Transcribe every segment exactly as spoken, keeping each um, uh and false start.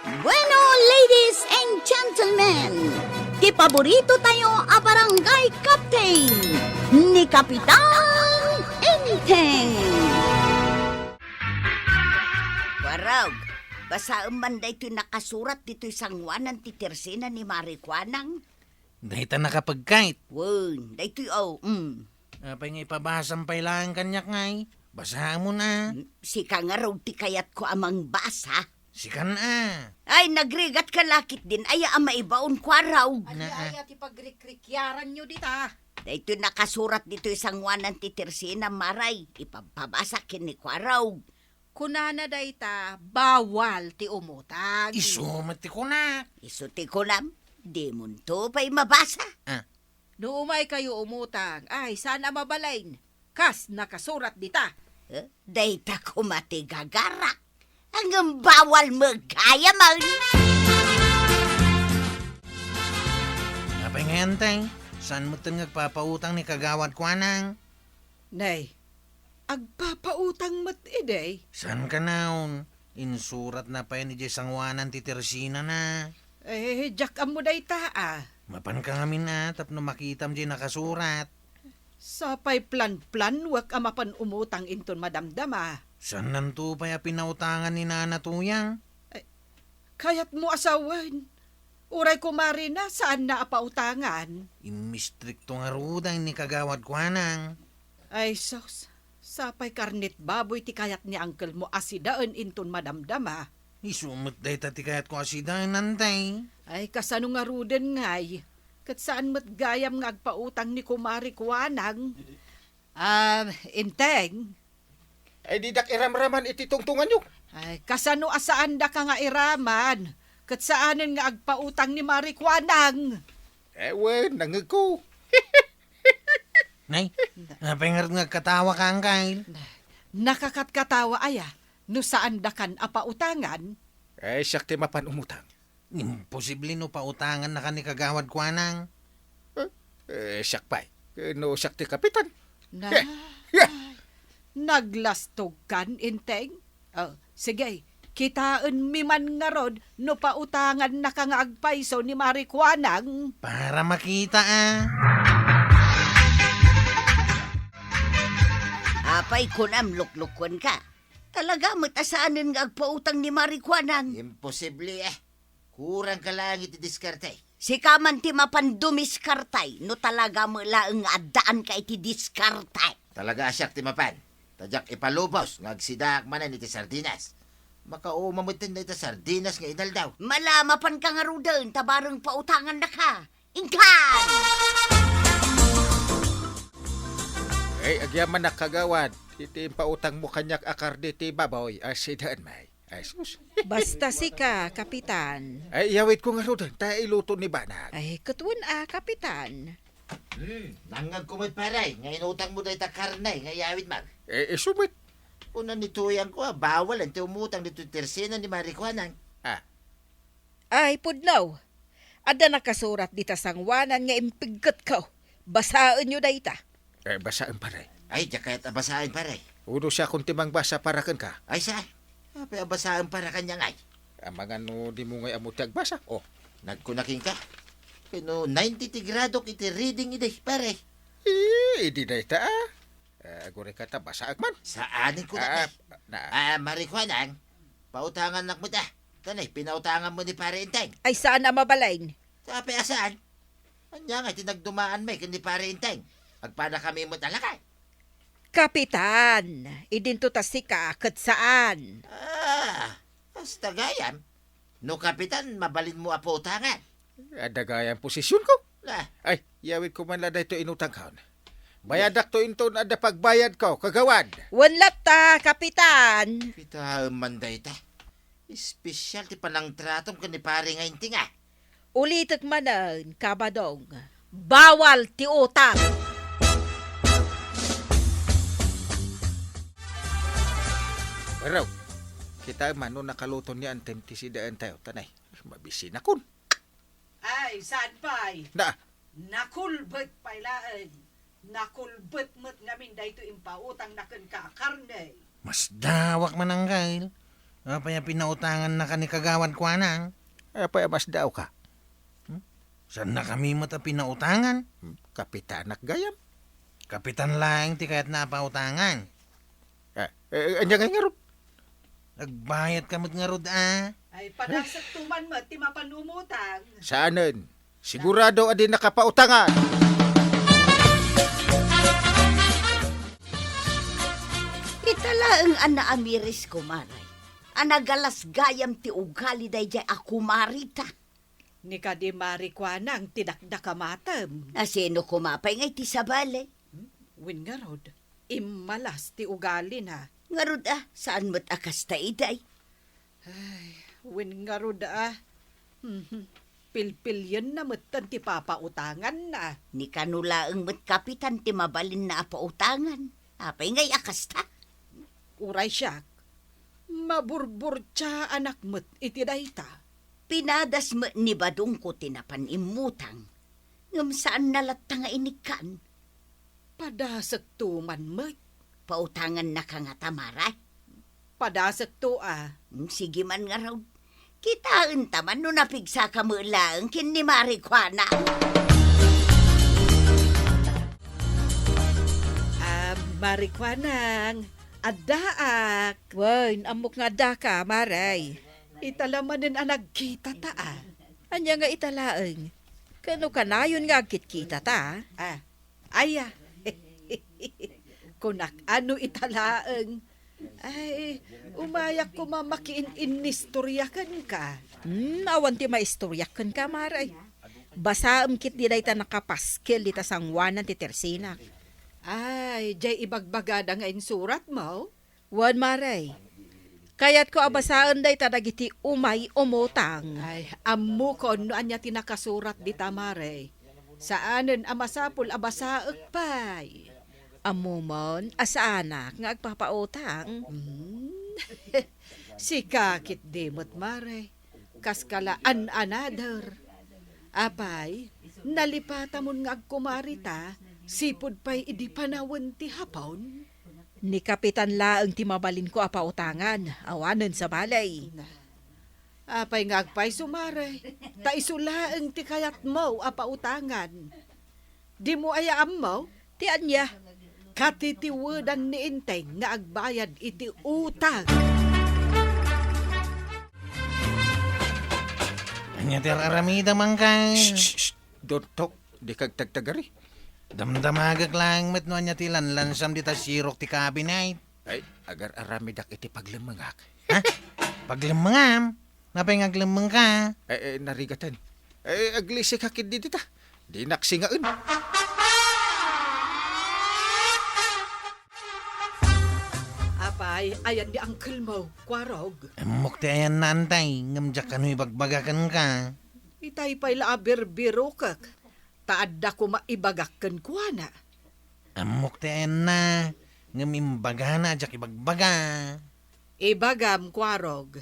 Bueno, ladies and gentlemen, ti paborito tayo a barangay captain, ni Kapitan Enteng. Warog, basaem man daytoy nakasurat ditoy sangoanan ti tersina ni Mari Kuanang. Dayta nakapagkait. Wen, daytoy, aw, mm. Apay nga ipabasam pay laeng kaniak ngay? Basaem a. Mm, sika ngarud ti kayatko a mangbasa. Sikan a. Ay, nagrigat ka lakit din. Aya a maibaon, Kuarog. Ania, ania ti pagrikrikiaranyo dita? Daytoy nakasurat ditoy sangoanan ti tersina, Mari. Ipabasa ken ni Kuarog. Kunana dayta, bawal ti umutang. Isu met ti kunak. Isu ti kunam, dimonto pay mabasa. Ah. No umay kayo umutang, ay, saan a mabalin? Kas nakasurat dita. Eh, dayta koma ti gagarak. Ngem bawal met gayam. Apay ngay, Enteng? Saan metten nga agpapautang ni Kagawad Kuanang? Nay, agpapautang met idi. Saan kanayon? Insuratna pay idiay sangoanan ti tersinana. Eh, diak ammo dayta a. Mapanka ngamin a tapno makitam diay nakasurat. Sapay planplanwek a mapan umutang inton madamdama. Saannanto pay a pinautangan ni Nana Tuyang? Ay, kayatmo a sawen. Uray kumarina, saanna a pautangan. Immistrikto ngaruden ni Kagawad Kuanang. Ay sus, sapay karnet baboy ti kayat ni angkelmo a sidaen inton madamdama. Isu met dayta ti kayatko a sidaen, Enteng. Ay, kasano ngaruden ngay? Ket saan met gayam nga agpautang ni Kumari Kuanang? Ah, Enteng? Ay, didak iramraman iti tungtunganyo. Ay, kasano a saandaka nga iraman? Ket saanen nga agpautang ni Mari Kuanang? Eh, wen, nangngegko. Nay, apay ngarud nga agkatawaka, Angkel? Nakakatkatawa aya no saandakan a pautangan? Eh, siak ti mapan umutang. Imposible no pautangannaka ni Kagawad Kuanang. Eh, eh, siak pay. Eh, no siak ti kapitan. Na, eh, eh. Ay, naglastogkan, Enteng? Oh, sige, kitaenmi man ngarud no pautangannaka nga agpayso ni Mari Kuanang. Para makita, a. Apay, kunam, luklukkuenka. Talaga met a saanen nga agpautang ni Mari Kuanang. Imposible, eh. Kurangka laeng iti diskarte. Sika man ti mapan dumiskarte no talaga met laeng nga addaanka iti diskarte. Talaga a siak ti mapan. Ta diak ipalubos nga agsidaak manen iti sardinas. Makauma metten dayta sardinas nga inaldaw. Mala, mapanka ngaruden ta bareng pautangannaka. Inkan! Ay, agyamanak, Kagawad. Iti impautangmo kaniak a karne ti baboy a sidaen, may. Ay, sus. Basta sika, Kapitan. Ay, iyawidko ngaruden, ta iluto ni Banag. Ay, ket wen a, Kapitan. Hmm, nangngegko met, pare, nga inutangmo dayta karne nga iyawidmo. Eh, isu met. Kuna ni Tuyangko a bawalen ti umutang ditoy tersina ni Mari Kuanang. Ah. Ay, pudno. Adda nakasurat dita sangoanan nga impiggetko. Basaenyo dayta. Eh, basaen, pare. Ay, diak kayat a basaen, pare. Uno, siakon ti mangbasa para kenka. Ay, sa? Apay a basaen para kaniak ngay? Amangan no dimo ngay ammo ti agbasa. Oh. Nagkuna kenka, ken no ninety ti gradok iti reading idi, pare. Eh, idi dayta, a. Eh, agurayka ta basaek man. Saanen ko, ah, na, na. Ah, Mari Kuanang, pautangannak met, a. Tanay, pinautanganmo ni Pare Enteng. Ay, saan a mabalin? Apay a saan? Ania ngay ti nagdumaan may ken ni Pare Enteng? Agpadakami met a lakay. Kapitan, idinto ta sika ket saan. Ah, hasta gayam. No kapitan, mabalinmo a pautangan. Adda gayam posisionko. Ah. Ay, iyawidko man la daytoy inutangkon. Bayadakto inton adda pagbayadko, Kagawad. Wen latta, Kapitan. Kitaem man dayta. Espesyal ti panangtratom ken ni Pare nga Enteng, a. Ulitek manen, Kabadong. Bawal ti utang! Pero, kitaem man no nakaluto ni Enteng ti sidaentayo, tanay. Mabisinakon. Ay, saan pay? Na. Nakulbet pay laeng. Nakulbet met ngamin daytoy impautangna kenka a karne. Masdawak man, Angkel. Apay a pinautangannaka ni Kagawad Kuanang? Apay a masdaawka? Hmm? Saannakami met a pinautangan? Hmm, kapitanak gayam. Kapitan laeng ti kayatna a pautangan. Ah, eh, ania ngay ngarud? Agbayadka met ngarud, a. Ay, padasek to man met ti mapan umutang. Saanen. Sigurado a dinaka pautangan. Ita laeng a naamiris, kumare. A nagalas gayam ti ugali daydiay a kumarita. Ni kadi Mari Kuanang ti dakdakamatem. A sino koma pay ngay ti sabali? Hmm? Wen ngarud, immalas ti ugalina. Ngarud a, saan met a kasta idiay? Ay, wen ngarud a, mhm, pilpilienna metten ti papautanganna. Ni kano laeng met kapitan ti mabalinna a pautangan. Apay ngay a kasta? Uray siak, maburburtiaanak met iti dayta. Pinadas met ni Badongko ti napan immutang, ngem saanna latta nga inikkan. Padasek to man met. Pautangannaka ngata, Mari? Padasek to a. Hmm, sige man ngarud. Kitaenta man no napigsaka met laeng ken ni Mari Kuanang. Ah, Mari Kuanang, addaak. Wen, ammok nga addaka, Mari. Ita la manen a nagkitata a. Ania nga ita laeng? Kano kanayon nga agkitkitata? Ah, aya. Kunak, ano ita laeng? Ay, umayak koma makiin-innistorya kenka. Hmm, awan ti maistoryak kenka, Mari. Basaem ketdi dayta nakapaskel dita sangoanan ti tersinak. Ay, diay ibagbagada nga insuratmo? Wen, Mari. Kayatko a basaen dayta dagiti umay umutang. Ay, ammokon no ania ti nakasurat dita, Mari. Saanen a masapul a basaek pay. Ammomon a saanak nga agpapautang. Hmm. Sika ketdi met, Mari. Kas kala an-another. Apay, nalipatamon nga agkumarita, sipud pay idi panawen ti Hapon? Ni Kapitan laeng ti mabalinko a pautangan, awanen sabali. Na, apay nga agpayso, Mari? Ta isu laeng ti kayatmo a pautangan. Dimo aya ammo? Ti ania? Katitiwedan ni Enteng nga agbayad iti utang. Ania ti ar-aramidem, Angkal? Shh, shh, shh. Don't talk. Dika agtagtagari. Damdamagek laeng met no ania ti lanlansam dita sirok ti kabinet. Ay, agar-aramidak iti paglemmengak. Ha? Paglemmengam? Napay nga aglemmengka? Eh, eh, narigaten. Eh, aglisikak idi dita. Dinak singaen. Apay, ayan ni Uncle Mo, Kuarog? Ammok ti ayanna, Antay, ngem diak kano ibagbaga kenka. Itay pay la a birbirokek. Ta adda koma ibagak kenkuana. Ammok ti ayanna, ngem imbagana a diak ibagbaga. Ibagam, Kuarog,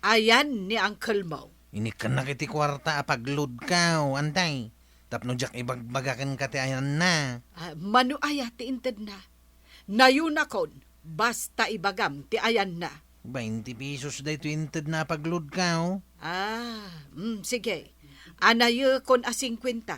ayan ni Uncle Mo. Inikkannak iti kuarta a pagludkaw, Antay, tapno diak ibagbaga kenka ti ayanna. Ah, mano aya ti intedna? Nayonakon, basta ibagam ti ayanna. Bainti pesos daytoy intedna a pagludkaw. Ah, mm, sige. Anayekon a singkuenta.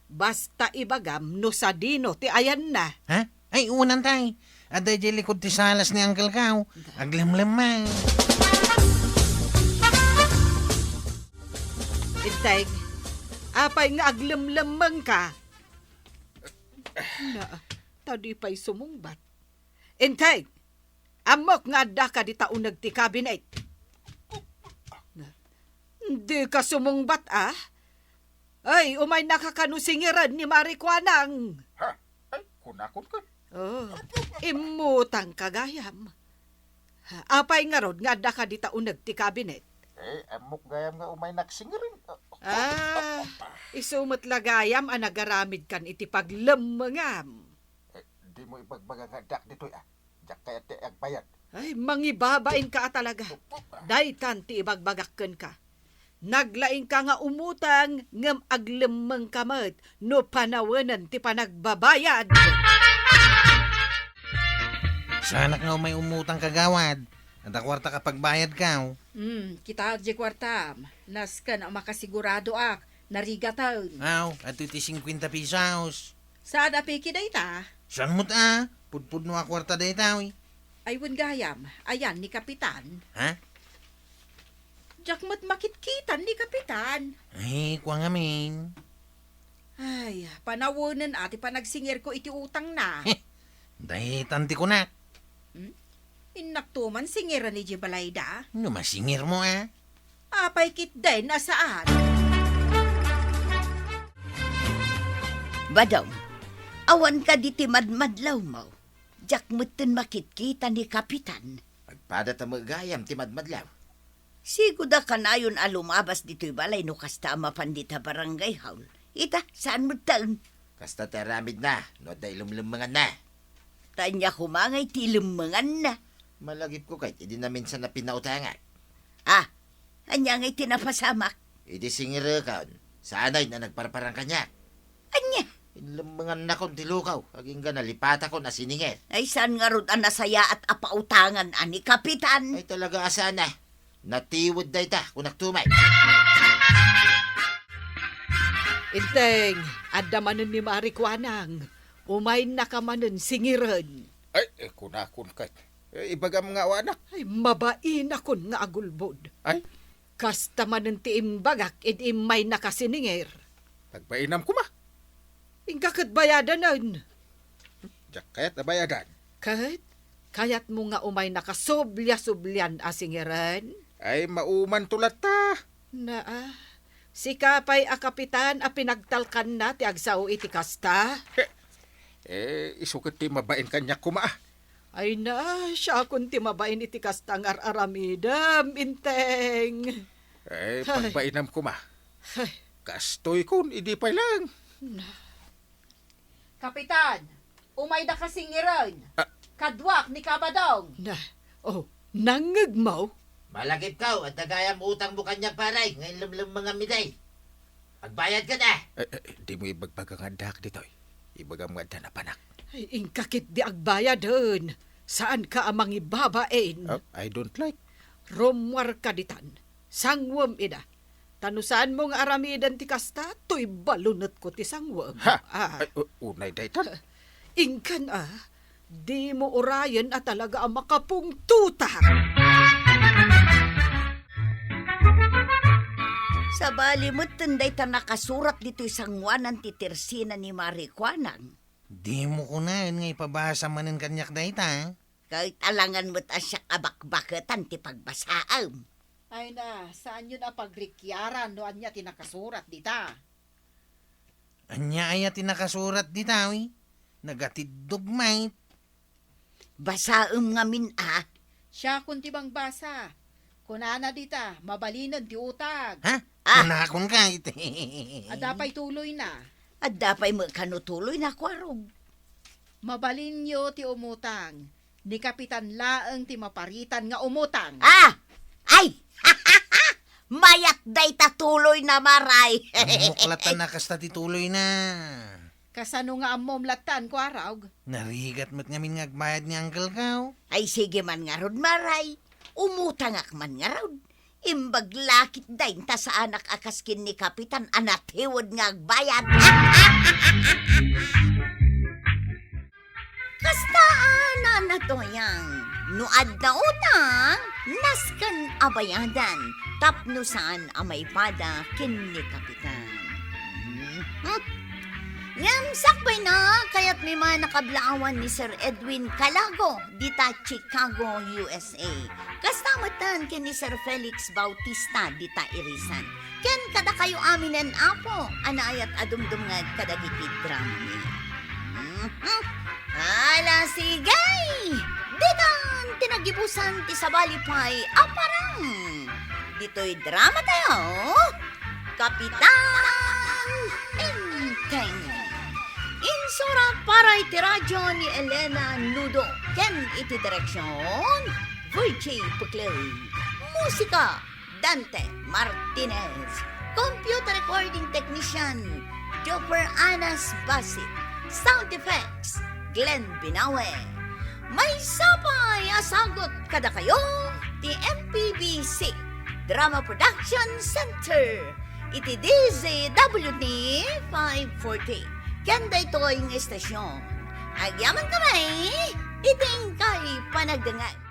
Basta ibagam no sadino ti ayanna. Ha? Ay, unantay. Adda idiay likud ti salas ni Uncle Kaw. Aglemlemmeng. Inteng, apay nga aglemlemmengka? Na, ta di pay sumungbat. Inteng, ammok nga addaka dita uneg ti kabinet. Dika sumungbat, a? Ay, umaynaka kano singiren ni Mari Kuanang? Ha? Ay, kunakon ken. Oh, immutangka gayam. Apay ngarud nga addaka dita uneg ti kabinet? Eh, ammok gayam nga umaynak singiren. Ah, isu met la gayam a nagaramidkan iti paglemmengam. Eh, dimo ibagbaga nga addaak ditoy, a? Diak kayat ti agbayad. Ay, mangibabainka a talaga. Daytan ti ibagbagak kenka. Naglaingka nga umutang, ngem aglemmengka met no panawenen ti panagbabayad. Saanak nga umay umutang, kagawad. Adda kuartak a pagbayadkaw? Hmm, kitaek diay kuartam. Nasken a makasiguradoak, narigaten. Aw, adtoy ti singkuenta pesos. Saan a peke dayta? Saan met a? Pudpudno a kuarta dayta, uy. Ay, wen gayam, ayan ni Kapitan. Ha? Diak met makitkitan ni Kapitan. Ay, kua ngamin. Ay, panawenen a ti panagsingirko iti utangna. Heh, daytan ti kunak. Hmm? Innak to man singiren idiay balayda? No masingirmo a. Apay ketdin a saan? Badong, awan kadi ti madmadlawmo? Diak metten makitkita ni Kapitan. Agpada ta met gayam ti madmadlaw. Sigud a kanayon a lumabas ditoy balay no kasta a mapan dita barangay hall. Ita, saan metten? Kasta ti aramidna, no adda ilemlemmenganna. Ta ania koma ngay ti ilemmenganna? Malagipko ket idi naminsan a pinautangak. Ah, ania ngay ti napasamak? Idi singirekon, saanay a nagparparang kaniak. Ania? Inlemmengannakon ti lukaw, agingga nalipatakon a siningir. Ay, saan ngarud a nasayaat a pautangan a ni Kapitan? Ay, talaga a saan a. Natiwed dayta, kunak to met. Inteng, adda manen ni Mari Kuanang. Umaynaka manen singiren. Ay, eh, kunakon ket. Eh, ibagam nga awanak. Ay, mabainakon nga agulbod. Ay? Kasta manen ti imbagak idi immaynaka siningir. Nagbainam koma. Inka ket bayadanen. Diak kayat a bayadan. Ket kayatmo nga umaynaka sublia-sublian a singiren? Ay, maumanto latta. Naa, sika pay a Kapitan a pinagtalkanna ti agsao iti kasta? Eh, isu ket ti mabain kaniak koma. Ay na, siakon ti mabain iti kasta nga ar-aramidem, Inteng. Eh, Ay. Pagbainam koma. Ay. Kastoykon, idi pay laeng. Na. Kapitan, umaydaka singiren. Ah. Kaduak ni Kabadong. Na, oh, nangngegmo? Malagipko, adda gayam utangmo kaniak, pare, nga inlemlemmenganmi day. Agbayadka na. Eh, eh, dimo ibagbaga nga addaak ditoy. Ibagam nga adda napanak. Ay, inka ketdi agbayaden. Saanka a mangibabain. Oh, I don't like. Rummuarka ditan. Sangwem ida. Ta no saanmo nga aramiden ti kasta, toy balunetko ti sangwem. Ha? Ah. Ay, u-, unay daytan. Inkan a, dimo urayen a talaga a makapungtotak. Sabali metten dayta nakasurat ditoy sangoanan ti tersina ni Mari Kuanang. Dimo kunaen nga ipabasa manen kaniak dayta? Ket alangan met a siak a bakbaketan ti pagbasaem. Ay na, saanyon a pagrikiaran no ania ti nakasurat dita. Ania aya ti nakasurat dita, wi? Nagatiddog met. Basaem ngamin a. Siakon ti mangbasa. Kunana dita, mabalinen ti utag. Ha? Ah. Kunakon ka iti. Adda pay tuloyna. Adda pay met kano tuloyna, Kuarog. Mabalinyo ti umutang. Ni Kapitan laeng ti maparitan nga umutang. Ah! Ay! Mayat dayta tuloyna, Maray. Ammok latta a kasta ti tuloyna. Kasano nga ammom latta, Kuarog? Narigat met ngamin nga agbayad ni Uncle ko. Ay, sige man ngarud, Maray. Umutangak man ngarud. Imbag la ketdin ta saanak a kas ken ni Kapitan a natiwed nga agbayad. Kasta a, Nana Toyang, no adda utang, nasken a bayadan tapno saan a maipada ken ni Kapitan. Mhm. Ngem sakbayna, kayatmi man a kablaawan ni Sir Edwin Calago dita Chicago, U S A. Kasta metten ken ni Sir Felix Bautista dita Irisan. Ken kadakayo aminen, Apo, a naayat a dumdumngeg kadagiti dramami. Mhm. Ala, sige! Ditan ti naggibusan ti sabali pay a parang. Ditoy drama tayo, Kapitan Enteng. Insurat para iti radyo ni Elena Nudo ken iti direksyon, Virgie Puclay. Musika, Dante Martinez. Computer recording technician, Jopper Anas Basit. Sound effects, Glenn Binawe. Maysa pay a sagut kadakayo, ti M P B C Drama Production Center iti D Z W T five forty. Ken daytoy nga istasyon, agyaman kami iti inkay panagdengngeg.